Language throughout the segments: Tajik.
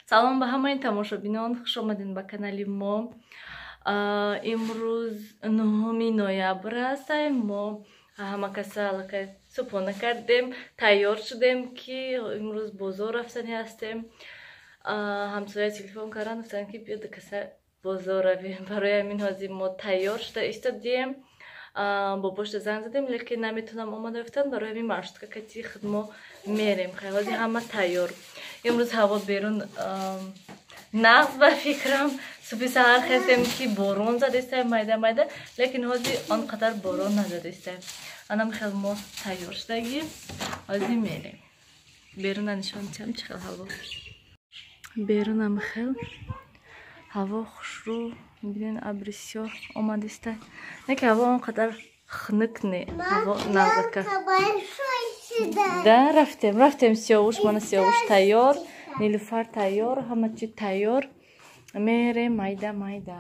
Салом ба ҳамаи тамошобинон, хуш омадед ба канали мо. Имрӯз 9 ноябр аст. Мо ҳама каса аллакай субҳона кардем, тайёр шудем, ки имрӯз бозор рафтанӣ ҳастем. Ҳамсоя телефон карданд, гуфтанд, ки биё, каса бозор равем. Барои ҳамин ҳозир мо тайёр шуда истодем. Бобошда занг задем, лекин наметонам омада гуфтанд. Барои ҳамин маршрутка кати худ мо мерем. Хай, ҳозир ҳама тайёр. Имрӯз ҳаво берун нағз ба фикрам. Субҳи саҳар хестем, ки борон задистаем майда майда, лекин ҳозир он қадар борон назадистаем. Анам хел мо тайёр шудагӣ, ҳозир мерем. Беруна нишон диҳам, чӣ хел ҳаво. Берунам хел ҳаво хушрӯ, бинен, абри сиёҳ омадиста, не ки ҳаво он қадар хунук не, ҳаво нағзака. Да, рафтем, рафтем. Сиёвуш, мана Сиёвуш тайёр, Нилуфар тайёр, ҳама чи тайёр, мерем майда майда.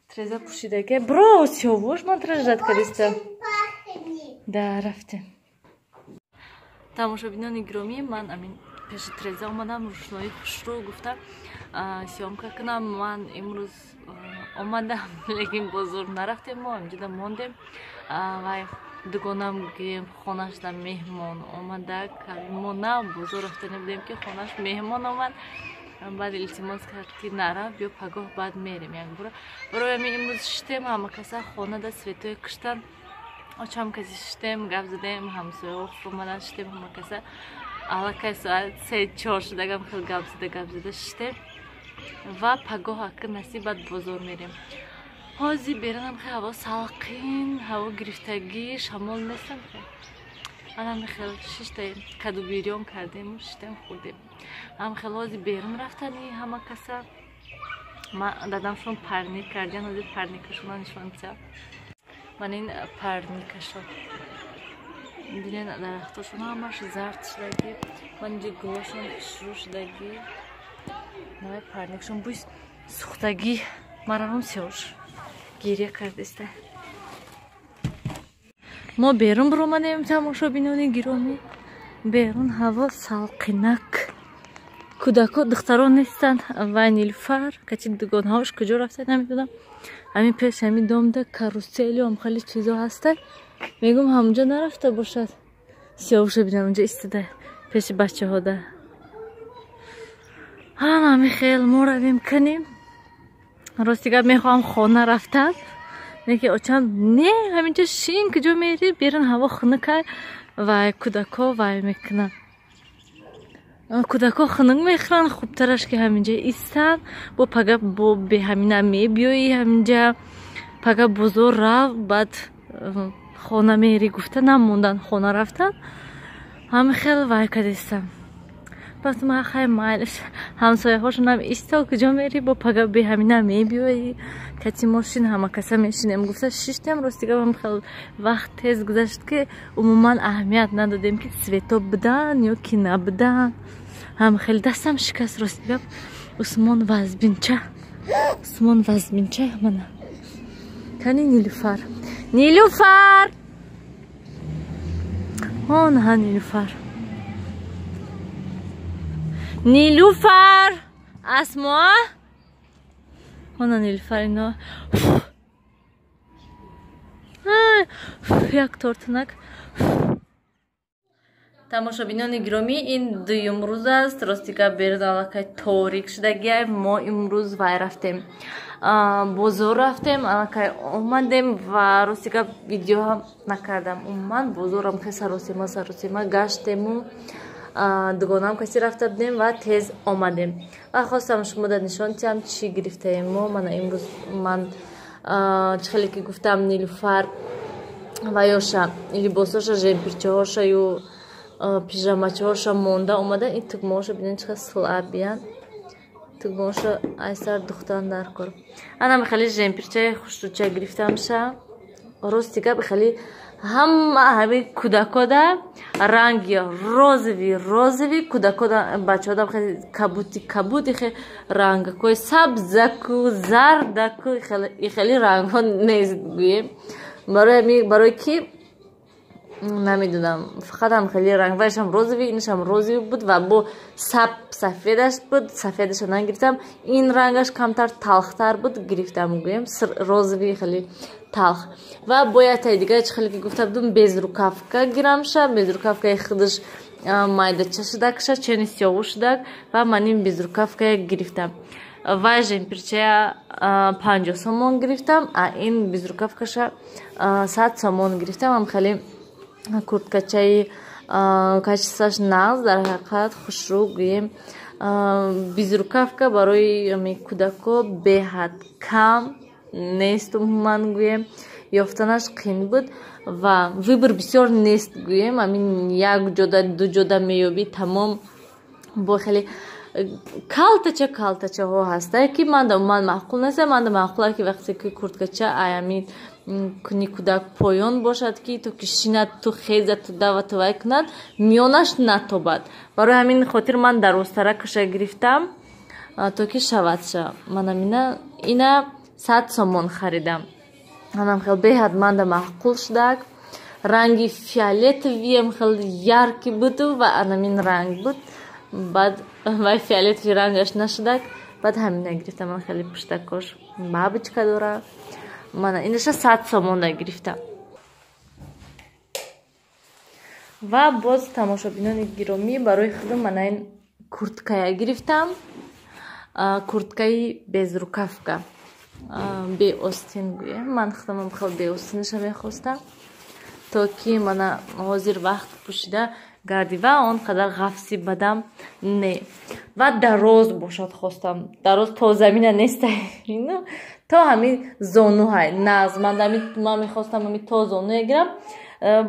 Треза пӯшидаге, бро, Сиёвуш, ман тра ждать кардиста. Да, рафтем. Тамошобинони гиромӣ, ман амин пеши треза омадам, рӯшноӣ хушрӯ гуфта съёмка кунам. Ман имрӯз омадам, лекин бозор нарафтем, мо инҷода мондем. Вай дугонам гӯем, хонашда меҳмон омада. Мо на бозор рафтане будем, ки хонаш меҳмон омад. Баъд илтимос кард, ки нара, биё, пагоҳ баъд мерем якбора. Барои ҳамин имрӯз шиштем, ҳама каса хонада светое куштан, очам каси шиштем, гап задем, ҳамсояҳо омадан, шиштем ҳама каса. Аллакай соат 3-4 шудагам, хел гап зада, гап зада шиштем ва пагоҳ ака насиб баъд бозор мерем. Ҳозир берунам хел ҳаво салқин, ҳаво гирифтагӣ, шамол нестам. Хел анам хел шиштаем, каду бирён кардему, шиштем, хӯрдем. Ҳам хел ҳозир берун рафтани ҳама каса. Дадамшон парник кардиан, ҳозир парникашона нишон диҳам. Ман ин парникашон, бинен, дарахтошон ҳамаш зард шудагӣ, ман инҷо гулошон хушрӯ шудагӣ, навай парникшон бӯи сӯхтагӣ. Маравам, Сиёш гиря кардиста. Мо берун биромадем, тамошобинони гиромӣ. Берун ҳаво салқинак, кӯдако, духтарон нестанд ва Нилфар кати дугонҳош куҷо рафта, намедонам. Ҳамин пеш ҳамин домда каруселиам хеле чизо ҳаста, мегум, ҳамунҷо нарафта бошад. Сиёвуша бинам, унҷо истода пеши бачаҳода. Ҳамами хел мо равем канем. Рости гап, мехоҳам хона рафтан, лекин очам не, ҳаминҷо шин, куҷо мери, берун ҳаво хунукай ва кӯдако вай мекунанд, кӯдако хунук мехӯранд. Хубтараш ки ҳаминҷа истанд, бо пага бо беҳамина мебиёӣ ҳаминҷа, пага бозор рав, баъд хона мери гуфта, намондан, хона рафтан. Ҳами хел вай кадистам. Пас ма хай, майлиш, ҳамсояҳошонам исто, куҷо мери, бо пага беҳамина мебиёӣ, кати мошин ҳама каса мешинем гуфта, шиштем. Рости гап, хел вақт тез гузашт, ки умуман аҳамият надодем, ки свето будан ё ки набудан. Ҳам хеле дастам шикаст, рости гап. Усмон вазбинча, Усмон вазбинча. Мана кани Нилуфар, Нилуфар, онҳа Нилуфар, Нилуфар, Асмо, она Нилуфар. Ино як тортунак. Тамошобинони гиромӣ, ин дуюм рӯз аст. Рости гап, берун аллакай торик шудагиай. Мо имрӯз вай рафтем, бозор рафтем, аллакай омадем ва рости гап, видео ҳам накардам. Умуман бозорам хел саросима саросима гаштему, дугонаам каси рафта будем ва тез омадем ва хостам шумода нишон диҳам, чӣ гирифтаем мо. Мана имрӯз ман чӣ хеле ки гуфтам, Нилуфар ва ёша либосоша, жемпирчаҳоша ю пижамачаҳоша монда омада. Ин тугмаҳоша бинед, чӣ қадр слабиян тугмаҳоша, айсар духтан дар кор. Анам хеле жемпирчаи хушрӯча гирифтамша. Рости гап, хеле ҳама ҳамин кӯдакода ранги розовый розовый, кӯдакода, бачаҳода хеле кабути кабути, хе рангакои сабзаку, зардаку, хеле рангҳо нест гӯем. Барои ки Намедонам, фақат ҳам хеле ранг вайшам розовый, инашам розовый буд ва бо саб сафедаш буд, сафедаша нагирифтам. Ин рангаш камтар талхтар буд, гирифтам гӯем, розовый хеле талх. Ва бояд таи дига чӣ хеле ки гуфта будум, безрукавка гирамша, безрукавкаи худаш майдача шудакша, чени сиёву шудак ва ман ин безрукавкая гирифтам. Вай жемпирчая 50 сомон гирифтам, а ин безрукавкаша 100 сомон гирифтам. Ам хеле курткачаи качестваш нағз, дар ҳақиқат хушрӯ гӯем. Безрукавка барои кӯдако беҳад кам нест, умуман гӯем, ёфтанаш қин буд ва выбор бисёр нест гӯем. Амин як ҷода ду ҷода меёбӣ, тамом. Бо хеле калтача калтачаҳо ҳаста ки манда умуман маъқул нест. Манда маъқула ки вақте ки курткача аями куни кӯдак поён бошад, ки то ки шинад, ту хезад, ту дава тувай кунад, миёнаш натобад. Барои ҳамин хотир ман дарозтаракаша гирифтам, то ки шавадша. Манам ина 100 сомон харидам. Манам хел беҳад манда маъқул шудак. Ранги фиолетовиам хел яркий буду ва анамин ранг буд. Баъд вай фиолетовый рангаш нашудак, баъд ҳамина гирифтам. Ман хеле пуштакош бабочка дора. Мана инаша 100 сомонда гирифтам. Ва боз тамошобинони гиромӣ, барои худам мана ин курткая гирифтам. Курткаи безрукавка, беостин гӯем. Ман худамам хел беостинаша мехостам, то ки мана ҳозир вақт пӯшида гарди ва он қадар ғафси бадам не. Ва дароз бошад хостам, дароз то замина неста, то ҳамин зонуҳай нағз. Ман мехостам ҳамин то зонуя гирам,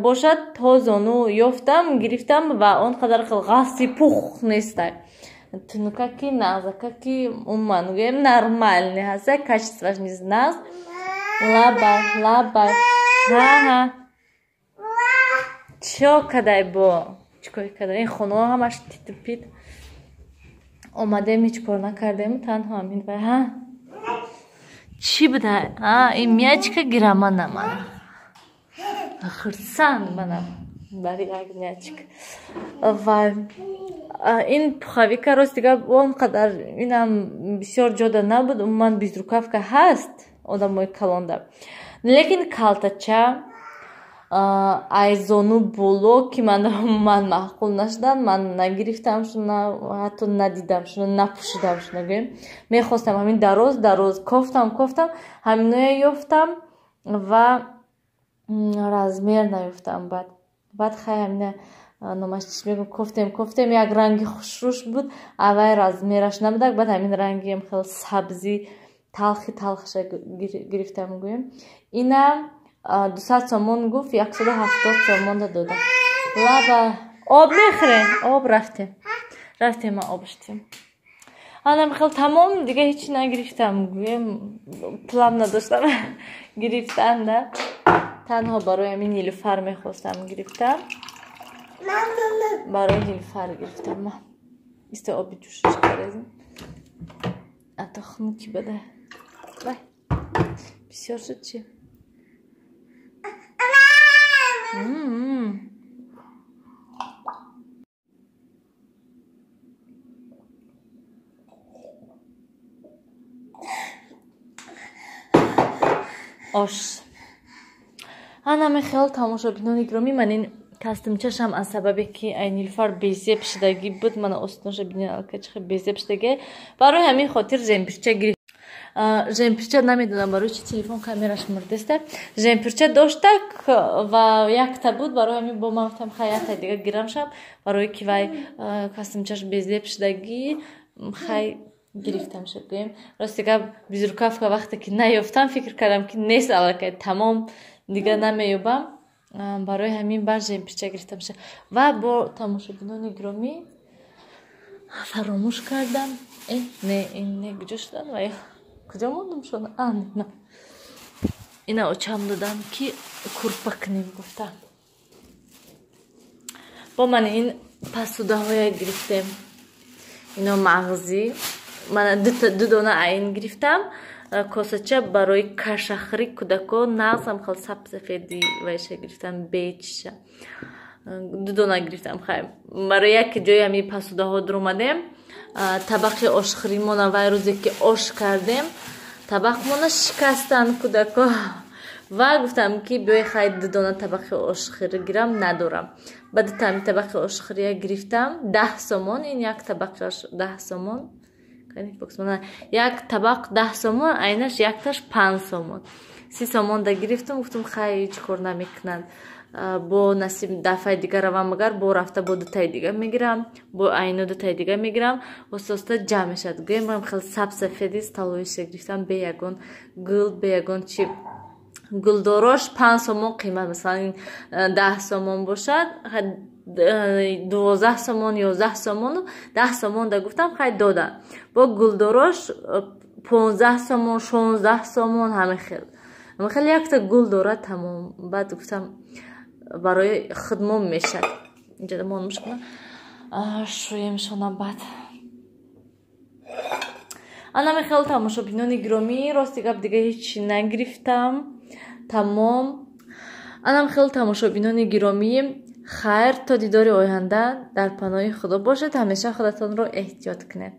бошад то зону ёфтам, гирифтам ва он қадар хел ғафси пух нестай. Тунукаки нағзакаки умуман гӯем нормальный ҳаста, качестваш низ нағз. Лабай лабай ҳа чо кадай бо чикор кадай? Ин хонаҳо ҳамаш титу пит. Омадем, ҳеҷ кор накардем, танҳо ҳамин вай. Ҳа чӣ буда? А ин мячика гирама намана хурсанд манам бари як мячик. Ва ин пуховика рост дига он қадар инам бисёр ҷода набуд. Умуман безрукавка ҳаст одамои калонда, лекин калтача айзону боло ки ман умуман маъқул нашуданд, ман нагирифтам шуна, ҳатто надидам шуна, напӯшидам шуна гӯем. Мехостам ҳамин дароз дароз, кофтам кофтам, ҳаминоя ёфтам ва размер наёфтам. Баъд хай ҳамина номаш чӣ мегӯм, кофтем кофтем, як ранги хушрӯш буд, аввай размераш набудак. Баъд ҳамин рангиам хел сабзи талхи талхаша гирифтам гӯем. Ина 200 сомон гуфт, 170 сомонда додам. Лаба об мехӯрем, об рафтем рафтем, ман об иштем. Анам хел тамом, дига ҳеҷ нагирифтам гӯем, план надоштам гирифтанда. Танҳо барои ҳамин нилуфар мехостам гирифтам, барои нилуфар гирифтам. Ма иста оби ҷӯшиш карезм, ато хунуки бада. Вай бисёр шуд чи? Ош анаме хел тамошобинони гиромӣ, ман ин кастимчашам аз сабабе ки ай нилуфар безеб шудагӣ буд, мана остиноша бинед алка чӣ хел безеб шудагӣ, барои ҳамин хотир жемпирча гирифт. Жемпирча намедонам барои чи телефон камераш мурдеста. Жемпирча доштак ва якта буд, барои ҳамин бо ман гуфтам хай якта дига гирамшам, барои ки вай кастимчаш безеб шудагӣ, хай гирифтам шуд гӯем. Рости гап, безрукавка вақте ки наёфтам, фикр кардам ки нест аллакай, тамом, дига намеёбам. Барои ҳамин бар жемпирча гирифтам шуд. Ва бо тамошобинони гиромӣ фаромӯш кардам. Не, ин не, куҷо шудан вай? Куҷо мондум шуд? А, на. Ина очам додам ки курпа кунем гуфта. Бо ман ин пасудаҳоя гирифтем. Ино мағзӣ. Ман ду дона айн гирифтам. Косача барои кашахӯри кӯдако нағзам, хел сабсафеди вайша гирифтам, бечиша ду дона гирифтам. Хай, барои як ҷои ҳами посудаҳо дуромадем, табақи ошхӯримона, вай рӯзе ки ош кардем, табақмона шикастанд кӯдако. Ва гуфтам, ки биёй, хай, ду дона табақи ошхӯрӣ гирам, надорам. Ба дута ҳами табақи ошхӯрия гирифтам, 10 сомон. Ин як табақи 10 сомон, як табақ 10 сомон, айнаш якташ 5 сомон, 30 сомон да гирифтам. Гуфтам, хай, ҳеҷ кор намекунанд, бо насиб дафъаи дигар равам, агар бо рафта, бо дутаи дига мегирам, бо айно дутаи дига мегирам, оста оста ҷамъ мешавад. Гӯем, хел сабсафеди столовыйша гирифтам, бе ягон гул, бе ягон чи. Гулдорош 5 сомон қимат, масалан, 10 сомон бошад, 12 сомон, 11 сомону 10 сомон да гуфтам, хай, дода. Бо гулдорош 15 сомон, 16 сомон, ҳама хел, ҳама хел, якта гул дорад, тамом. Баъд гуфтам, барои худмон мешад. Инҷода монмуш кунам, шӯемшона. Баъд ана мехел, тамошобинони гиромӣ, рости гап, дига ҳеҷ нагирифтам, тамом. Анам хел, тамошобинони гиромӣ, хайр, то дидори оянда дар паноҳи Худо бошед, ҳамеша худатонро эҳтиёт кунед.